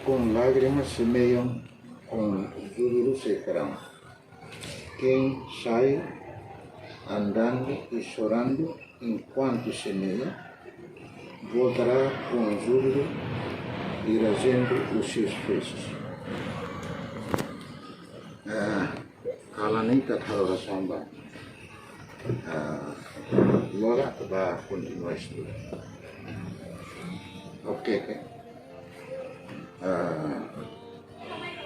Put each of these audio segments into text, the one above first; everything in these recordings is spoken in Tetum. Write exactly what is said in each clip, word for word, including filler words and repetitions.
Com lágrimas semeiam, com júbilo ceifarão. Quem sai andando e chorando enquanto semeia, voltará com júbilo e trazendo os seus feixes. Ah, kalan ne'e ita halo orasaun ba, ah, Lola bá kontinua estudu. Oke, oke. Ah,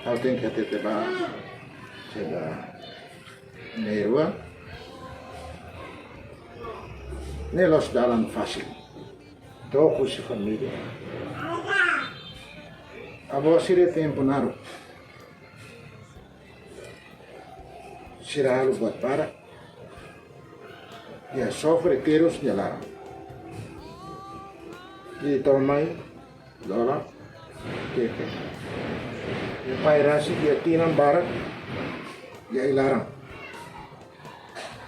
ha'u tenke hatete ba sira na'in-rua. Ne'e la'ós dalan fasil. To'o husi família. Avó sira tempu naruk sira halo buat barak. Iha sofre terus iha laran. I to'o mai, Lola, keke. Iha pai rasik, iha tinan barak, iha ai-laran.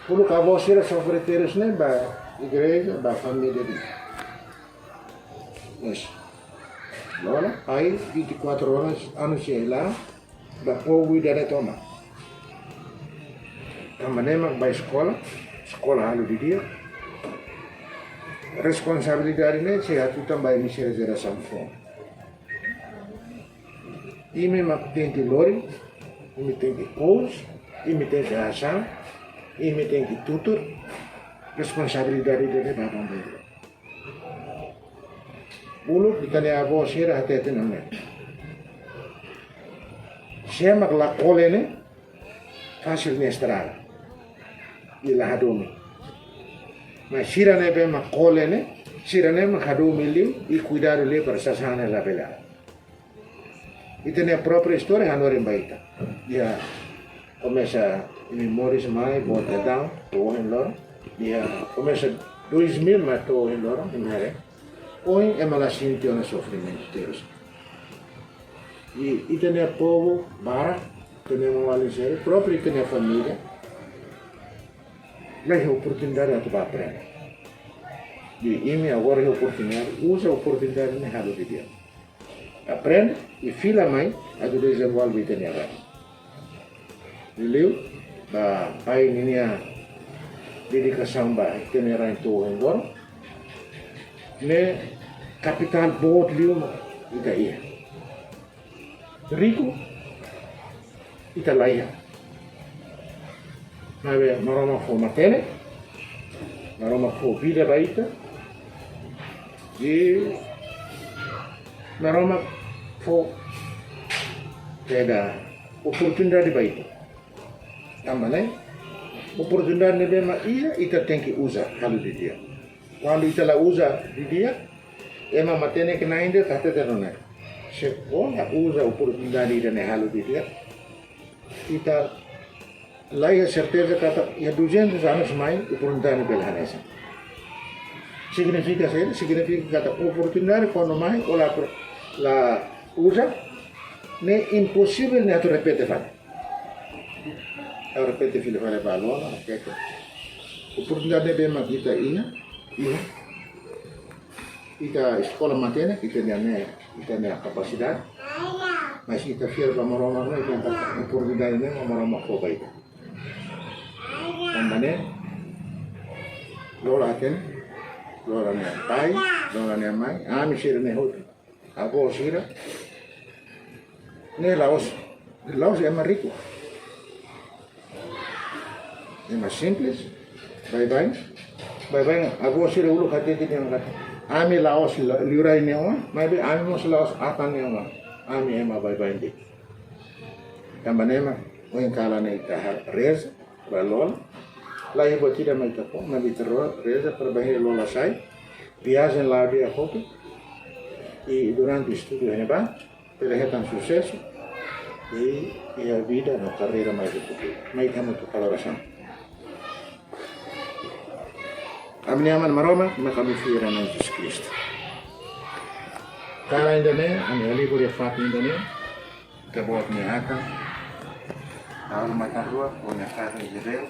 Uluk avó sira sofre terus ne'e ba igreja, ba família de'it. Yes. Lola, pai, vinte e quatro horas, anos iha ai-laran, ba povu ida-ne'e tomak. Tanba ne'e mak ba eskola, eskola halo didi'ak. Responsabilidade ne'e sei hatutan ba imi sira jerasaun foun. Imi mak tenke lori, imi tenke kous, imi tenke hasa'e, imi tenke tutur. Responsabilidade ida-ne'e ba bambaira. Uluk ita-nia avó sira hatete nune'e: se ema la kole ne'e, fasil nia estraga. I la hadomi. Mas sira ne'ebé mak kole ne'e, sira ne'e mak hadomi liu, i kuidadu liu para sasán ne'e labele aat. Ita-nia própria istória hanorin ba ita. Iha komesa imi moris mai, boot daudaun, to'o ohin loron. Iha komesa dois mil mai to'o ohin loron, imi haree. Ohin ema la sente ona sofrimentu terus. I ita-nia povu barak, ita-nia maun-alin sira, própriu ita-nia família, la iha oportunidade atu bá aprende. I imi agora iha oportunidade, uza oportunidade ne'e halo didi'ak. Aprende i fila mai atu dezenvolve ita-nia rain. Liuliu ba pai ninia dedikasaun ba ita-nia rain to'o ohin loron, ne'e kapitál boot liu mak ita iha. Riku ita la iha. Maibé Maromak fó matenek, Maromak fó vida ba ita, i Maromak fó, ida, oportunidade ba ita. Tanba ne'e, oportunidade ne'ebé mak iha, ita tenke uza halo didi'ak. Kuandu ita la uza didi'ak, ema matenek na'in de'it hatete nune'e: se ó la uza oportunidade ida-ne'e halo didi'ak, ita la iha serteza katak iha duzentos anos mai oportunidade bele hanesan. Signifika saida? Signifika katak oportunidade kuandu mai ó la pro-, la uza, ne'e imposivel nia atu repete fali. Ha'u repete fila fali ba Lola, oke, oke. Oportunidade ne'ebé mak ita iha, iha. Ita eskola matenek, ita-nia ne'e, ita-nia kapasidade. Mas ita fiar ba Maromak, ita-nia oportunidade ne'e Maromak fó ba ita. Tanba ne'e, Lola hatene, Lola nia pai, Lola nia mãe, ami sira-ne'e hotu, avó sira, ne'e la'ós, la'ós ema riku. Ema simples, baibain. Baibain, avó sira uluk hatete dehan katak, ami la'ós la-, liurai nia oan, maibé ami mós la'ós atan nia oan. Ami ema baibain de'it. Tanba ne'e mak, ohin kalan ne'e ita reza ba Lola. La iha buat ida mak ita fó, maibé ita ro-, reza para bainhira Lola sai viajen la'o di'ak hotu. I durante estudu iha ne'ebá, bele hetan susesu, i iha vida no karreira mai iha futuru. Mai ita hamutuk halo orasaun. Ami-nia Aman Maromak, mak ami fiar iha Na'i Jesus Kristu. Kalan ida-ne'e, ami halibur iha fatin ida-ne'e, ita-boot nia atan, halo matan-rua, ho-nia karne jereu,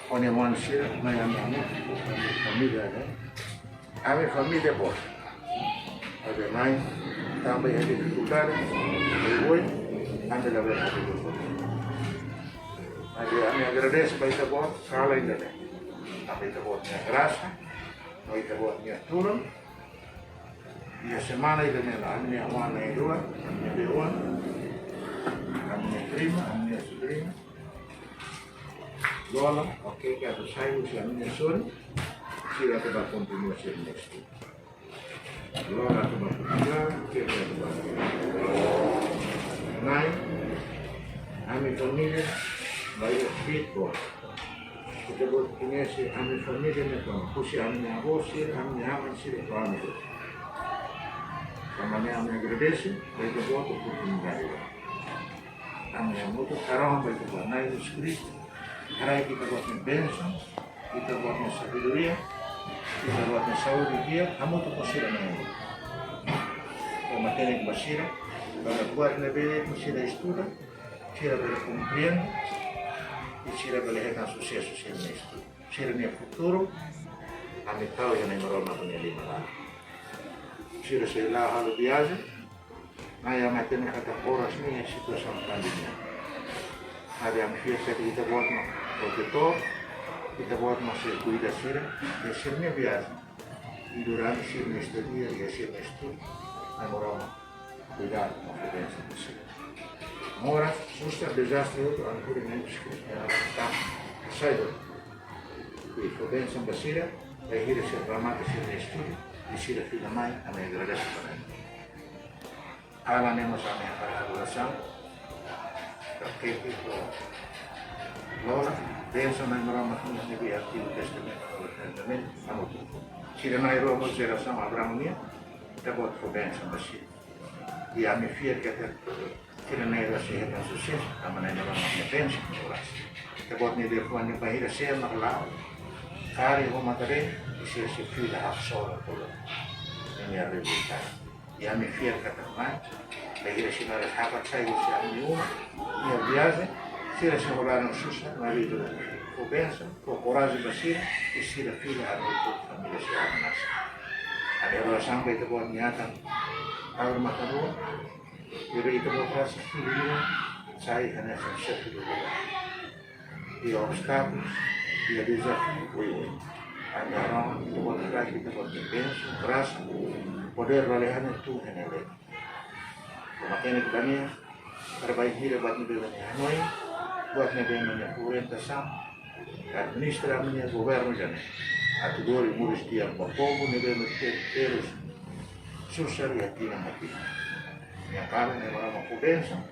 ho-nia oan sira, mai ami hamutuk, família, ne'e? Ami família boot. Ami mai, Tanba iha difikuldade, oioin, ami labele halo. Maibé ami agradese ba Ita-Boot, kalan ida-ne'e. Tanba Ita-Boot nia grasa, no Ita-Boot nia tulun. Iha semana ida-ne'e, ami-nia oan na'in-rua, ami-nia bei-oan, ami-nia prima, ami-nia sobriña, Lola, oke, ke atu sai husi ami-nia sorin, sira atu bá kontinua sira-nia estudu. Lola atu bá Portugal, ke atu bá. Nai, ami família, bá iha Pittsburgh. Ita-Boot koñese ami família ne'e kona, husi ami-nia avó sira, ami-nia aman sira, to'o ami. Tanba ne'e ami agradese ba Ita-Boot oportunidade. Ami hamutuk harohan ba Ita-Boot, Na'i Jesus Kristu haraik Ita-Boot nia bensaun, Ita-Boot nia sabedoria, Ita-Boot nia saúde di'ak, hamutuk ho sira na'in-rua. Fó matenek ba sira, para buat ne'ebé sira estuda, sira bele komprende, i sira bele hetan susesu sira-nia estudu. Sira-nia futuru, ami tau iha Na'i Maromak nia liman laran. Sira sei la'o halo viajen, Nai, ami hatene katak oras ne'e situasaun pandemia. Maibé ami fiar katak Ita-Boot mak protetór, Ita-Boot mak sei kuida sira, iha sira-nia viajen. I durante sira-nia estadia, iha sira-nia estudu, Na'i Maromak kuida no fó bensaun ba sira. Moras, susar, dezastre hotu, ami hodi Na'i Jesus Kristu nia naran, sai hotu. I fó bensaun ba sira, bainhira sira remata sira-nia estudu, i sira fila mai, ami agradese ba Na'i. Kalan ne'e mós ami hakarak orasaun ba Keke ho Lola, bensaun Na'i Maromak nia ne'ebé iha Antigu Testamentu, Novu Testamentu, hamutuk. Sira na'in-rua mós jerasaun Abraão nian, Ita-Boot fó bensaun ba sira. I ami fiar katak sira na'in-rua sei hetan susesu, tanba Na'i Maromak nia bensaun no grasa. Ita-Boot nia liafuan dehan bainhira sé mak la'o, karik ho matan-reen, i sira sei fila haksolok ho Lola. Ne'e nia reabilitasi. I ami fiar katak Na'i, bainhira sira na'in-rua hakarak sai husi ami-nia uma, iha viajen, sira sei hola naran susar, maibé Ita-Boot fó bensaun, fó korajen ba sira, i sira fila ami-nia família sira nasa. Ami orasaun ba Ita-Boot nia atan, abre matan-rua, i Ita-Boot fó sira fila, sai hanesan xefe do governu. Iha obstákulu, iha dezafiu, oioin. Ami harohan, Ita-Boot haraik Ita-Boot nia bensaun, grasa, podér lalehan ne'e tun iha nia leet. Fó matenek ba nia, para bainhira buat ne'ebé nia hanoin, buat ne'ebé nia orientasaun, administra ami-nia governu ida-ne'e. Atu lori moris di'ak ba povu ne'ebé mak terus susar iha tinan ba tinan. Nia kalan ne'e Maromak fó bensaun,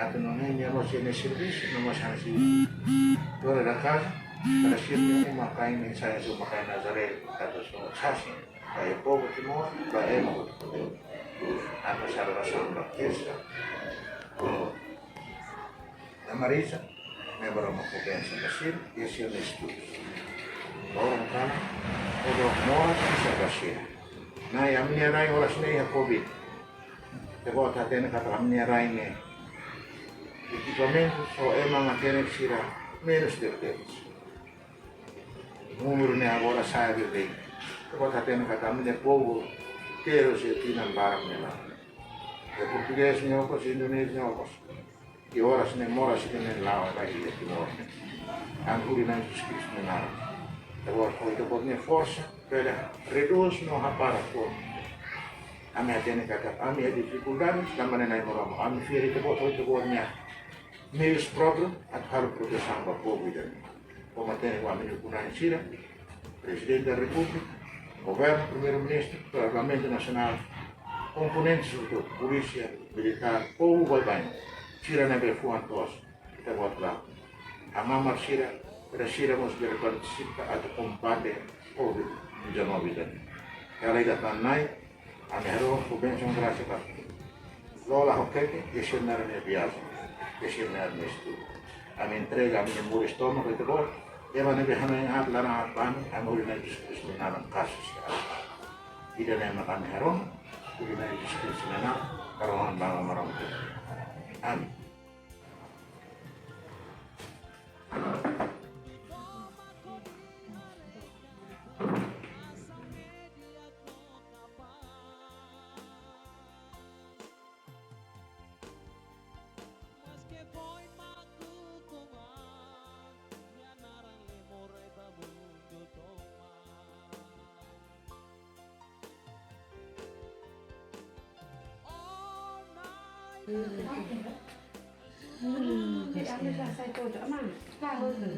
atu nune'e nia mós iha nia servisu, no mós hanesan dona da casa, para sira-nia uma-kain ne'e sai hanesan uma-kain Nazaré, atu só sasi, ba iha povu Timor, ba ema hotu. Ami sei orasaun ba Kesa, ba Marisa, ne'e Maromak fó bensaun ba sira, iha sira-nia estudu. Loron kalan, odo moras, susar ba sira. Nai, ami-nia rai oras ne'e iha covid. Ita-Boot hatene katak ami-nia rai ne'e ekipamentu só ema matenek sira menus de trinta. Númeru ne'e agora sai beibeik. Ita-Boot hatene katak ami-nia povu terus iha tinan barak ne'e laran. Iha portugés nia okos, indonéziu nia okos. I oras ne'e moras ida-ne'e la'o ba iha Timor ne'e. Ami hodi Na'i Jesus Kristu nia naran. Ita-Boot, ho Ita-Boot nia forsa, bele redús no hapara fo. Ami hatene katak ami iha difikuldade, tanba ne'e Na'i Maromak. Ami fiar Ita-Boot, ho Ita-Boot nia meius própriu, atu halo protesaun ba povu ida-ne'e. Fó matenek ba ami-nia ukun-na'in sira, Prezidente da Repúblika, Governu, Primeiru-Ministru, Parlamentu Nasionál, komponente hotu, polísia, militár, povu baibain, sira ne'ebé fuan toos, Ita-Boot bá hamamar sira, para sira mós bele partisipa atu kombate covid dezanove ida-ne'e. Hela ida tan Nai, ami harohan fó bensaun grasa ba Lola ho Keke, iha sira-nia viajen, iha sira-nia estudu. Ami entrega ami-nia moris tomak ba Ita-Boot, ema ne'ebé hanoin aat laran aat ba ami, ami hodi Na'i Jesus Kristu nia naran kasu sira. Ida-ne'e mak ami harohan, hodi Na'i Jesus Kristu nia naran, harohan ba Aman Maromak. Amen. Jadi ambil lah saya cocok, Amang. Lah, betul.